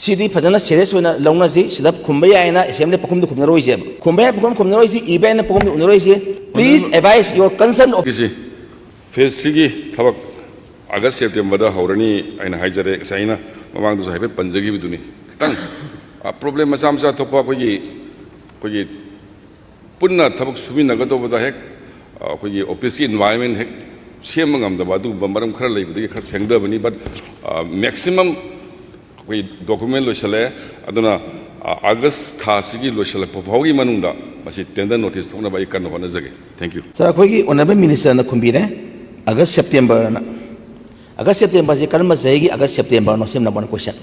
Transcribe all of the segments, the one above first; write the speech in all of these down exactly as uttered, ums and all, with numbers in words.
ꯁꯤꯗꯤ ꯐꯖꯅ serious ꯑꯣꯏꯅ ꯂꯧꯅꯁꯤ꯫ ꯁꯤꯗ ꯈꯨꯝꯕ ꯌꯥꯏꯅ assembly ꯄꯥꯎꯈꯨꯝꯗꯤ ꯈꯨꯝꯅꯔꯣꯏꯁꯦꯕ꯫ ꯈꯨꯝꯕ ꯌꯥꯏ ꯄꯥꯎꯈꯨꯝ ꯈꯨꯝꯅꯔꯣꯏꯁꯤ, ꯏꯕ ꯌꯥꯏꯅ ꯄꯥꯎꯈꯨꯝꯗꯤ ꯈꯨꯝꯅꯔꯣꯏꯁꯤ꯫ Please advise your concern of ꯒꯤꯁꯤ phase threeꯒꯤ ꯊꯕꯛ August Septemberꯗ ꯍꯧꯔꯅꯤ ꯍꯥꯏꯅ ꯍꯥꯏꯖꯔꯦ꯫ ꯉꯁꯥꯏ ꯑꯩꯅ ꯃꯃꯥꯡꯗꯁꯨ ꯍꯥꯏꯐꯦꯠ ꯄꯟꯖꯈꯤꯕꯗꯨꯅꯤ꯫ ꯈꯤꯇꯪ problem ꯃꯆꯥ ꯃꯆꯥ ꯊꯣꯛꯄ ꯑꯩꯈꯣꯏꯒꯤ ꯑꯩꯈꯣꯏꯒꯤ ꯄꯨꯟꯅ ꯊꯕꯛ ꯁꯨꯃꯤꯟꯅꯒꯗꯧꯕꯗ ꯍꯦꯛ ꯑꯩꯈꯣꯏꯒꯤ officeꯀꯤ environment ꯍꯦꯛ ꯁꯦꯝꯕ ꯉꯝꯗꯕ ꯑꯗꯨꯒꯨꯝꯕ ꯃꯔꯝ ꯈꯔ ꯂꯩꯕꯗꯒꯤ ꯈꯔ ꯊꯦꯡꯊꯕꯅꯤ꯫ But maximum ꯑꯩꯈꯣꯏ document ꯂꯣꯏꯁꯤꯜꯂꯦ꯫ ꯑꯗꯨꯅ August ꯊꯥꯁꯤꯒꯤ ꯂꯣꯏꯁꯤꯜꯂꯛꯄ ꯐꯥꯎꯒꯤ ꯃꯅꯨꯡꯗ ꯃꯁꯤ tender notice ꯊꯣꯛꯅꯕ ꯑꯩ ꯀꯟꯅ ꯍꯣꯠꯅꯖꯒꯦ꯫ Thank you꯫ Sir, ꯑꯩꯈꯣꯏꯒꯤ honourable ministerꯅ ꯈꯨꯝꯕꯤꯔꯦ꯫ August Septemberꯅ, August Septemberꯁꯤ ꯀꯔꯝꯕ ꯆꯍꯤꯒꯤ August Septemberꯅꯣ? ꯁꯤꯃ number one question꯫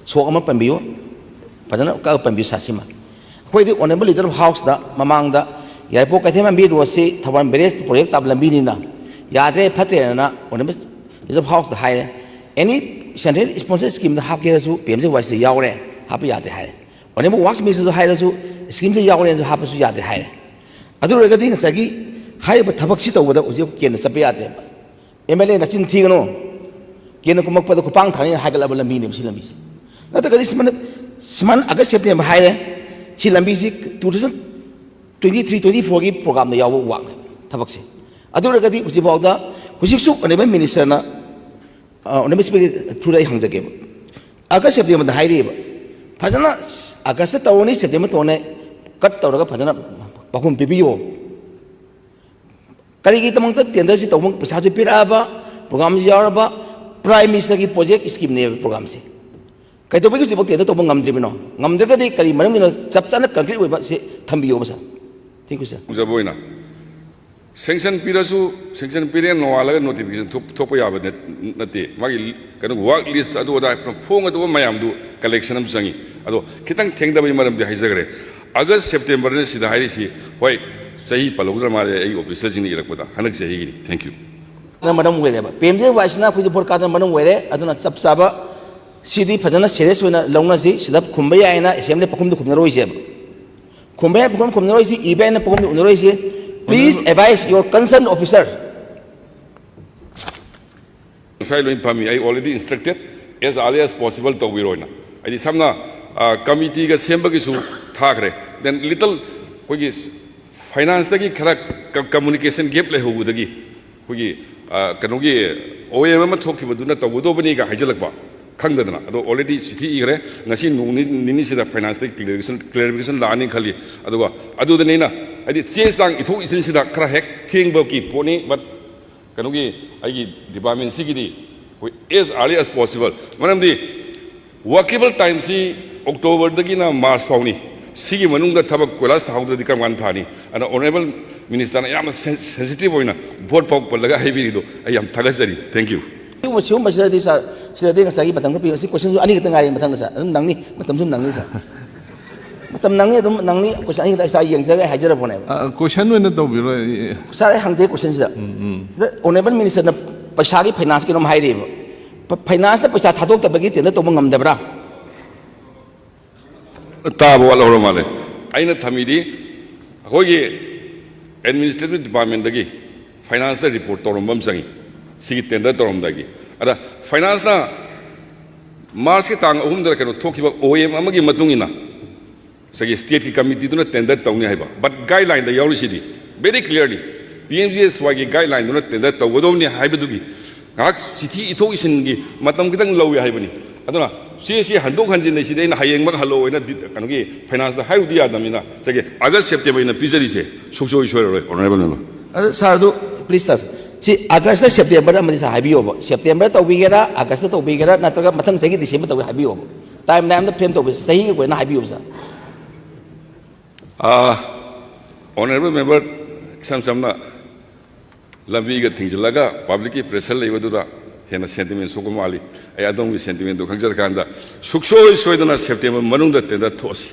ꯁꯣꯛ ꯑꯃ ꯄꯟꯕꯤꯌꯨ, ꯐꯖꯅ ꯀꯛꯑ ꯄꯟꯕꯤꯌꯨ sir꯫ ꯁꯤꯃ ꯑꯩꯈꯣꯏꯗꯤ honourable leader of houseꯇ ꯃꯃꯥꯡꯗ ꯌꯥꯏꯔꯤꯄꯣꯛ ꯀꯩꯊꯦꯜꯃꯥꯟꯕꯤ roadꯁꯤ ꯊꯧꯕꯥꯜ barrage project ꯇꯥꯕ ꯂꯝꯕꯤꯅꯤꯅ ꯌꯥꯗ꯭ꯔꯦ, ꯐꯠꯇ꯭ꯔꯦꯅ honourable leader of houseꯇ ꯍꯥꯏꯔꯦ꯫ Any central sponsor schemeꯗ ꯍꯥꯞꯀꯦꯔꯁꯨ P M G Y ꯁꯤꯗ ꯌꯥꯎꯔꯦ, ꯍꯥꯞꯄ ꯌꯥꯗ꯭ꯔꯦ ꯍꯥꯏꯔꯦ꯫ Honourable works ministerꯁꯨ ꯍꯥꯏꯔꯁꯨ schemeꯁꯤꯗ ꯌꯥꯎꯔꯦꯅꯁꯨ ꯍꯥꯞꯄꯁꯨ ꯌꯥꯗ꯭ꯔꯦ ꯍꯥꯏꯔꯦ꯫ ꯑꯗꯨ ꯑꯣꯏꯔꯒꯗꯤ ꯉꯁꯥꯏꯒꯤ ꯍꯥꯏꯔꯤꯕ ꯊꯕꯛꯁꯤ ꯇꯧꯕꯗ ꯍꯧꯖꯤꯛ ꯀꯦꯟꯅ ꯆꯠꯄ ꯌꯥꯗ꯭ꯔꯦꯕ꯫ MLAꯅ ꯆꯤꯟ ꯊꯤꯒꯅꯨ꯫ ꯀꯦꯟꯅ ꯀꯨꯝꯃꯛꯄꯗ ꯈꯨꯄꯥꯡ ꯊꯥꯅꯤꯅ ꯍꯥꯏꯒꯠꯂꯕ ꯂꯝꯕꯤꯅꯦꯕ ꯁꯤ ꯂꯝꯕꯤꯁꯦ꯫ ꯅꯠꯇ꯭ꯔꯒꯗꯤ ꯁꯨꯃꯥꯏꯅ, ꯁꯨꯃꯥꯏꯅ August September ꯍꯥꯏꯔꯦ, ꯁꯤ ꯂꯝꯕꯤꯁꯤ two thousand twenty three twenty fourꯒꯤ programꯗ ꯌꯥꯎꯕ workꯅꯦ ꯊꯕꯛꯁꯦ꯫ ꯑꯗꯨ ꯑꯣꯏꯔꯒꯗꯤ ꯍꯧꯖꯤꯛꯐꯥꯎꯗ, ꯍꯧꯖꯤꯛꯁꯨ honourable ministerꯅ, ꯑ, honourable speaker throughꯗ ꯑꯩ ꯍꯪꯖꯒꯦꯕ꯫ August Septemberꯗ ꯍꯥꯏꯔꯤꯑꯕ, ꯐꯖꯅ Augustꯇ ꯇꯧꯔꯅꯤ, September ꯇꯧꯔꯅꯤ, cut ꯇꯧꯔꯒ ꯐꯖꯅ ꯄꯥꯎꯈꯨꯝ ꯄꯤꯕꯤꯌꯣ꯫ ꯀꯔꯤꯒꯤꯗꯃꯛꯇ tenderꯁꯤ ꯇꯧꯕ, ꯄꯩꯁꯥꯁꯨ ꯄꯤꯔꯛꯑꯕ, programꯁꯨ ꯌꯥꯎꯔꯕ, Prime Ministerꯒꯤ project schemeꯅꯦꯕ programꯁꯦ꯫ ꯀꯩꯗꯧꯕꯒꯤ ꯍꯧꯖꯤꯛꯐꯥꯎ tender ꯇꯧꯕ ꯉꯝꯗ꯭ꯔꯤꯕꯅꯣ? ꯉꯝꯗ꯭ꯔꯒꯗꯤ ꯀꯔꯤ ꯃꯔꯝꯒꯤꯅꯣ? ꯆꯞ ꯆꯥꯅ concrete ꯑꯣꯏꯕ ꯁꯤ ꯊꯝꯕꯤꯌꯣꯕ sir꯫ Thank you sir꯫ ꯎꯖꯕ ꯑꯣꯏꯅ sanction ꯄꯤꯔꯁꯨ, sanction ꯄꯤꯔꯦ ꯅꯣꯡꯉꯥꯜꯂꯒ notification ꯊꯣꯛ-, ꯊꯣꯛꯄ ꯌꯥꯕ ꯅꯠ-, ꯅꯠꯇꯦ꯫ ꯃꯥꯒꯤ ꯀꯩꯅꯣ work list ꯑꯗꯨ ꯑꯗꯥ ꯐꯣꯡꯒꯗꯧꯕ ꯃꯌꯥꯝꯗꯨ collection ꯑꯃ ꯆꯪꯉꯤ꯫ ꯑꯗꯣ ꯈꯤꯇꯪ ꯊꯦꯡꯗꯕꯒꯤ ꯃꯔꯝꯗꯤ ꯍꯥꯏꯖꯈ꯭ꯔꯦ꯫ August Septemberꯅ ꯁꯤꯗ ꯍꯥꯏꯔꯤꯁꯤ, ꯍꯣꯏ, ꯆꯍꯤ ꯄꯜꯍꯧꯗ꯭ꯔ ꯃꯥꯜꯂꯦ ꯑꯩ officerꯁꯤꯡꯅ ꯏꯔꯛꯄꯗ, ꯍꯟꯗꯛ ꯆꯍꯤꯒꯤꯅꯤ꯫ Thank you꯫ ꯅ ꯃꯔꯝ ꯑꯣꯏꯔꯦꯕ꯫ P M G Y ꯁꯤꯅ ꯑꯩꯈꯣꯏꯁꯦ ꯚꯣꯠ ꯀꯥꯗꯅ ꯃꯔꯝ ꯑꯣꯏꯔꯦ꯫ ꯑꯗꯨꯅ ꯆꯞ ꯆꯥꯕ ꯁꯤꯗꯤ ꯐꯖꯅ serious ꯑꯣꯏꯅ ꯂꯧꯅꯁꯤ꯫ ꯁꯤꯗ ꯈꯨꯝꯕ ꯌꯥꯏꯅ assembly ꯄꯥꯎꯈꯨꯝꯗꯤ ꯈꯨꯝꯅꯔꯣꯏꯁꯦꯕ꯫ ꯈꯨꯝꯕ ꯌꯥꯏ ꯄꯥꯎꯈꯨꯝ ꯈꯨꯝꯅꯔꯣꯏꯁꯤ, ꯏꯕ ꯌꯥꯏꯅ ꯄꯥꯎꯈꯨꯝꯗꯤ ꯈꯨꯝꯅꯔꯣꯏꯁꯤ꯫ Please advise your concerned officer꯫ ꯉꯁꯥꯏ ꯂꯣꯏ ꯐꯝꯃꯤ꯫ I already instructed as early as possible ꯇꯧꯕꯤꯔꯣꯅ꯫ ꯍꯥꯏꯗꯤ ꯁꯝꯅ ꯀꯃꯤꯇꯤꯒ ꯁꯦꯝꯕꯒꯤꯁꯨ ꯊꯥꯈ꯭ꯔꯦ, then little ꯑꯩꯈꯣꯏꯒꯤ ꯐꯥꯏꯅꯥꯟꯁꯇꯒꯤ ꯈꯔ ꯀꯝꯃꯨꯅꯤꯀꯦꯁꯟ ꯒꯦꯞ ꯂꯩꯍꯧꯕꯗꯒꯤ ꯑꯩꯈꯣꯏꯒꯤ ꯀꯩꯅꯣꯒꯤ ꯑꯣ ꯑꯦꯝ ꯑꯃ ꯊꯣꯛꯈꯤꯕꯗꯨꯅ ꯇꯧꯒꯗꯧꯕꯅꯤꯒ ꯍꯥꯏꯖꯜꯂꯛꯄ ꯈꯪꯗꯗꯅ꯫ ꯑꯗꯣ ꯑꯣꯜꯔꯦꯗꯤ ꯆꯤꯊꯤ ꯏꯈ꯭ꯔꯦ, ꯉꯁꯤ ꯅꯣꯡ ꯅꯤꯅꯤꯁꯤꯗ ꯐꯥꯏꯅꯥꯟꯁꯇꯒꯤ ꯀ꯭ꯂꯦꯔꯤꯐꯤꯀꯦꯁꯟ ꯀ꯭ꯂꯦꯔꯤꯐꯤꯀꯦꯁꯟ ꯂꯥꯛꯑꯅꯤ ꯈꯜꯂꯤ꯫ ꯑꯗꯨꯒ ꯑꯗꯨꯗꯅꯤ ꯑꯩꯅ ꯍꯥꯏꯗꯤ ꯆꯦ ꯆꯥꯡ ꯏꯊꯣꯛ ꯏꯁꯤꯟꯁꯤꯗ ꯈꯔ ꯍꯦꯛ ꯊꯦꯡꯕꯒꯤ ꯄꯣꯠꯅꯤ, but ꯀꯩꯅꯣꯒꯤ ꯑꯩꯒꯤ ꯗꯤꯄꯥꯔꯠꯃꯦꯟꯁꯤꯒꯤꯗꯤ ꯑꯩꯈꯣꯏ as early as possible, ꯃꯔꯝꯗꯤ ꯋꯥꯔꯀꯦꯕꯜ ꯇꯥꯏꯝꯁꯤ ꯑꯣꯛꯇꯣꯕꯔꯗꯒꯤꯅ ꯃꯥꯔꯆ ꯐꯥꯎꯅꯤ꯫ ꯁꯤꯒꯤ ꯃꯅꯨꯡꯗ ꯊꯕꯛ ꯀꯣꯏꯂꯥꯁ ꯊꯥꯍꯧꯗ꯭ꯔꯗꯤ ꯀꯔꯝ ꯀꯥꯟꯗ ꯊꯥꯅꯤ? ꯑꯗ ꯑꯣꯅꯔꯦꯕꯜ ꯃꯤꯅꯤꯁꯇꯔꯅ ꯌꯥꯝꯅ ꯁꯦꯟꯁꯤꯇꯤꯚ ꯑꯣꯏꯅ ꯚꯣꯠ ꯐꯥꯎ ꯄꯜꯂꯒ ꯍꯥꯏꯕꯤꯔꯤꯗꯣ ꯑꯩ ꯌꯥꯝ ꯊꯥꯒꯠꯆꯔꯤ꯫ Thank you꯫ ꯁꯤꯒꯨꯝꯕ ꯁꯤꯒꯨꯝꯕꯁꯤꯗꯗꯤ ꯁꯥꯔ, ꯁꯤꯗꯗꯤ ꯉꯁꯥꯏꯒꯤ ꯃꯇꯝ ꯈꯔ ꯄꯤꯌꯨ꯫ ꯁꯤ ꯀꯣꯏꯁꯟꯁꯨ ꯑꯅꯤꯈꯛꯇ ꯉꯥꯏꯔꯦ, ꯃꯊꯪꯗ ꯁꯥꯔ ꯑꯗꯨꯝ ꯅꯪꯅꯤ, ꯃꯇꯝꯁꯨ ꯅꯪꯅꯤ ꯁꯥꯔ꯫ ꯃꯇꯝ ꯅꯪꯅꯤ, ꯑꯗꯨꯝ ꯅꯪꯅꯤ꯫ ꯀꯣꯏꯁꯟ ꯑꯅꯤꯈꯛꯇ ꯁꯥꯔ ꯌꯦꯡꯖꯔꯒ ꯑꯩ ꯍꯥꯏꯖꯔꯛꯄꯅꯦꯕ꯫ ꯀꯣꯏꯁꯟ ꯑꯣꯏꯅ ꯇꯧꯕꯤꯔꯣ꯫ ꯁꯥꯔ, ꯑꯩ ꯍꯪꯖꯩ ꯀꯣꯏꯁꯟꯁꯤꯗ꯫ ꯁꯤꯗ ꯑꯣꯅꯔꯦꯕꯜ ꯃꯤꯅꯤꯁꯇꯔꯅ ꯄꯩꯁꯥꯒꯤ ꯐꯥꯏꯅꯥꯟꯁ ꯀꯩꯅꯣꯝ ꯍꯥꯏꯔꯤꯕ꯫ ꯐꯥꯏꯅꯥꯟꯁꯅ ꯄꯩꯁꯥ ꯊꯥꯗꯣꯛꯇꯕꯒꯤ ꯇꯦꯟꯗꯔ ꯇꯧꯕ ꯉꯝꯗꯕ꯭ꯔꯥ? ꯇꯥꯕ ꯋꯥꯠꯍꯧꯔ ꯃꯥꯜꯂꯦ꯫ ꯑꯩꯅ ꯊꯝꯃꯤꯗꯤ ꯑꯩꯈꯣꯏꯒꯤ ꯑꯦꯗꯃꯤꯅꯤꯁꯇ꯭ꯔꯦꯇꯤꯚ ꯗꯤꯄꯥꯔꯠꯃꯦꯟꯗꯒꯤ ꯐꯥꯏꯅꯥꯟꯁꯇ ꯔꯤꯄꯣꯔꯠ ꯇꯧꯔꯝꯕ ꯑꯃ ꯆꯪꯉꯤ ꯁꯤꯒꯤ ꯇꯦꯟꯗꯔ ꯇꯧꯔꯝꯗꯥꯏꯒꯤ꯫ ꯑꯗ ꯐꯥꯏꯅꯥꯟꯁꯅ ꯃꯥꯔꯆꯀꯤ ꯇꯥꯡ ꯑꯍꯨꯝꯗ ꯀꯩꯅꯣ ꯊꯣꯛꯈꯤꯕ ꯑꯣ ꯑꯦꯝ ꯑꯃꯒꯤ ꯃꯇꯨꯡ ꯏꯟꯅ ꯉꯁꯥꯏꯒꯤ ꯁ꯭ꯇꯦꯠꯀꯤ ꯀꯃꯤꯇꯤꯗꯨꯅ ꯇꯦꯟꯗꯔ ꯇꯧꯅꯤ ꯍꯥꯏꯕ, ꯕꯠ ꯒꯥꯏꯗꯂꯥꯏꯟꯗ ꯌꯥꯎꯔꯤꯁꯤꯗꯤ very clearly P M G S ꯋꯥꯏꯒꯤ ꯒꯥꯏꯗꯂꯥꯏꯟꯗꯨꯅ ꯇꯦꯟꯗꯔ ꯇꯧꯒꯗꯧꯕꯅꯤ ꯍꯥꯏꯕꯗꯨꯒꯤ ꯉꯥꯏꯍꯥꯛ ꯆꯤꯊꯤ ꯏꯊꯣꯛ ꯏꯁꯤꯟꯒꯤ ꯃꯇꯝ ꯈꯤꯇꯪ ꯂꯧꯏ ꯍꯥꯏꯕꯅꯤ꯫ ꯑꯗꯨꯅ ꯆꯦꯁꯤ ꯍꯟꯗꯣꯛ ꯍꯟꯖꯤꯟ ꯂꯩꯁꯤꯗꯤ ꯑꯩꯅ ꯍꯌꯦꯡꯃꯛ ꯍꯜꯂꯛꯑꯣ ꯍꯥꯏꯅ ꯗꯤ-, ꯀꯩꯅꯣꯒꯤ ꯐꯥꯏꯅꯥꯟꯁꯇ ꯍꯥꯏꯔꯨꯗꯤ ꯌꯥꯗꯕꯅꯤꯅ ꯉꯁꯥꯏꯒꯤ ꯑꯥꯒꯁ ꯁꯦꯞꯇꯦꯝꯕꯔ ꯑꯩꯅ ꯄꯤꯖꯔꯤꯁꯦ ꯁꯨꯡꯁꯣꯏ ꯁꯣꯏꯔꯔꯣꯏ, ꯑꯣꯅꯔꯦꯕꯜ ꯃꯦꯝꯕꯔ꯫ ꯑꯗꯨ ꯁꯥꯔ, ꯑꯗꯨ ꯄ꯭ꯂꯤꯁ ꯁꯥꯔ, ꯁꯤ ꯑꯥꯒꯁꯇ ꯁꯦꯞꯇꯦꯝꯕꯔꯗ ꯑꯃꯗꯤ ꯁꯥꯔ ꯍꯥꯏꯕꯤꯌꯣꯕ꯫ ꯁꯦꯞꯇꯦꯝꯕꯔꯗ ꯇꯧꯕꯤꯒꯦꯔꯥ, ꯑꯥꯒꯁꯇ ꯇꯧꯕꯤꯒꯦꯔꯥ, ꯅꯠꯇ꯭ꯔꯒ ꯃꯊꯪ ꯆꯍꯤꯒꯤ ꯗꯤꯁꯦꯝꯕꯔ ꯇꯧꯒꯦꯔꯥ ꯍꯥꯏꯕꯤꯌꯣꯕ꯫ ꯇꯥꯏꯝ ꯂꯥꯏꯟ ꯑꯝꯇ ꯐ꯭ꯔꯦꯝ ꯇꯧꯕꯤꯌꯨ, ꯆꯍꯤꯒꯤ ꯑꯣꯏꯅ ꯍꯥꯏꯕꯤꯌꯣꯕ ꯁꯥꯔ꯫ ꯑꯣꯅꯔꯦꯕꯜ ꯃꯦꯝꯕꯔ, ꯏꯁꯝ ꯁꯝꯅ ꯂꯝꯕꯤꯒ ꯊꯤꯡꯖꯤꯜꯂꯒ ꯄꯕ꯭ꯂꯤꯛꯀꯤ ꯄ꯭ꯔꯦꯁꯔ ꯂꯩꯕꯗꯨꯗ ꯍꯦꯟꯅ ꯁꯦꯟꯇꯤꯃꯦꯟ ꯁꯣꯛꯄ ꯃꯥꯜꯂꯤ꯫ ꯑꯩ ꯑꯗꯣꯝꯒꯤ ꯁꯦꯟꯇꯤꯃꯦꯟꯗꯨ ꯈꯪꯖꯔꯀꯥꯟꯗ ꯁꯨꯛꯁꯣꯏ ꯁꯣꯏꯗꯅ ꯁꯦꯞꯇꯦꯝꯕꯔ ꯃꯅꯨꯡꯗ ꯇꯦꯟꯗꯔ ꯊꯣꯛꯑꯁꯤ꯫